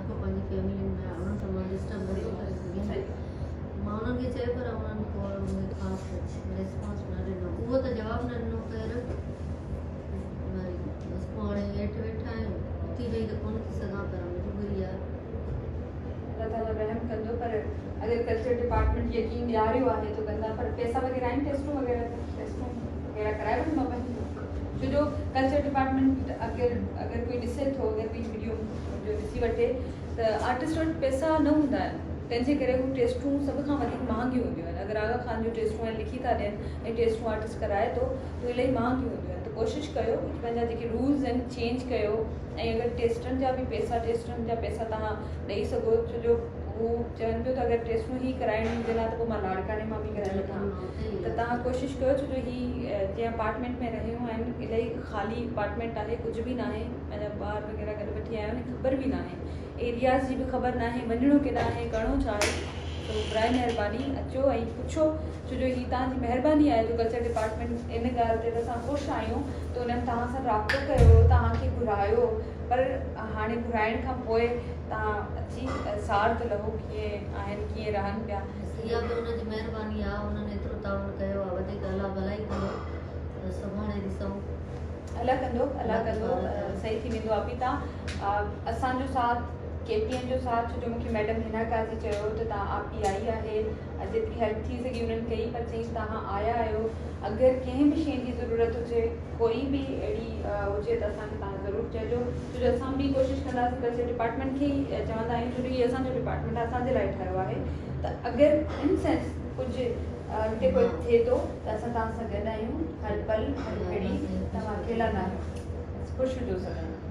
پيو پنهنجي فيملي ۾ انهن سان مان ڊسٽرب نٿو ڪري سگهيان. مان انهن کي چيو پر انهن ڪو مون کي خاص ڪجهه ريسپانس نه ڏنو. اهو ته جواب نه ڏنو خير وري بس پوء هاڻي هيٺ ويٺا آهيون اٿي ويهي ته ڪونه ٿي سگهان پر مجبوري آهي. الله تعالي رحم ڪندو پر اگر ڪلچر ڊپارٽمينٽ يقين ڏياريو آهي ته ڪندا پر پئسا وغيره آهن ٽيسٽون وغيره ٽيسٽون وغيره ڪرائي وٺندو پنهنجو ڇو جو ڪلچر ڊپارٽمينٽ اگر اگر ڪوئي ڏسي ٿو اگر ڪوئي وڊيو جو ڏسي وٺي ته آرٽسٽ وٽ پئسا نه هوندا آهن تنهن جي ڪري هو ٽيسٽون سڀ کان وڌيڪ مهانگيون هونديون آهن اگر آغا خان جون ٽيسٽون آهن لکي ٿا ڏين ۽ ٽيسٽون آرٽسٽ ڪرائي ٿو ته الاهي مهانگيون هونديون آهن ته ڪوشش ڪيو ڪجهه پنهنجا جيڪي رولز آهن چينج ڪيو ۽ اگر ٽيسٽن جا به پئسا ٽيسٽن جا پئسا توهان ڏئي سگهو ڇو جو هو چون پيو ته اگر ٽيسٽون هي ڪرائڻيون هجن ها ته پوء مان لاڙڪاڻي مان به ڪرائي وٺان ته توهان ڪوشش ڪيو ڇو جو هي جنهن اپارٽمينٽ ۾ رهيون آهن الاهي خالي اپارٽمينٽ آهي ڪجهه به ناهي پنهنجا ٻار وغيره گڏ وٺي آيا آهن خبر به ناهي ايرياز جي به خبر ناهي وڃڻو ڪيڏانهن آهي ڪرڻو ڇا آهي سو برائي مهرباني اچو ۽ پڇو ڇو جو هي توهان جي مهرباني آهي جو ڪلچر ڊپارٽمينٽ ان ڳالهه تي ته اسان خوش آهيون ته انهن توهان سان رابطو ڪيو توهان کي گهرايو پر هاڻي گهرائڻ کان پوء توهان اچي سار ته لهو ڪيئن آهن ڪيئن رهن پيا. اها به انهن جي مهرباني آهي انهن ايترو تعاون ڪيو آهي وڌيڪ الله ڀلائي ڪندو ته سڀاڻي ڏسون. الله ڪندو الله ڪندو صحيح ٿي ويندو آپي تان اسان جو ساٿ ڪي پي اين جو ساٿ ڇو جو مونکي ميڊم حنا قاضي چيو ته تان آپي آئي آهي جيتري هيلپ ٿي سگهي انهن ڪئي پر چيائين توهان آيا آهيو اگر ڪنهن به شيء جي ضرورت هجي ڪوئي به اهڙي هجي ته اسان کي توهان ضرور چئجو ڇو جو اسان به ڪوشش ڪنداسين ڪلچر ڊپارٽمينٽ کي ئي چوندا آهيون ڇو جو هي اسان جو ڊپارٽمينٽ آهي اسان جي لاء ٺاهيو آهي ته اگر ان سينس ڪجهه اڳتي ڪوئي ٿئي ٿو ته اسان توهان سان گڏ آهيون هر پل هر گهڙي توهان اڪيلا نه آهيو خوش هجو سدائين.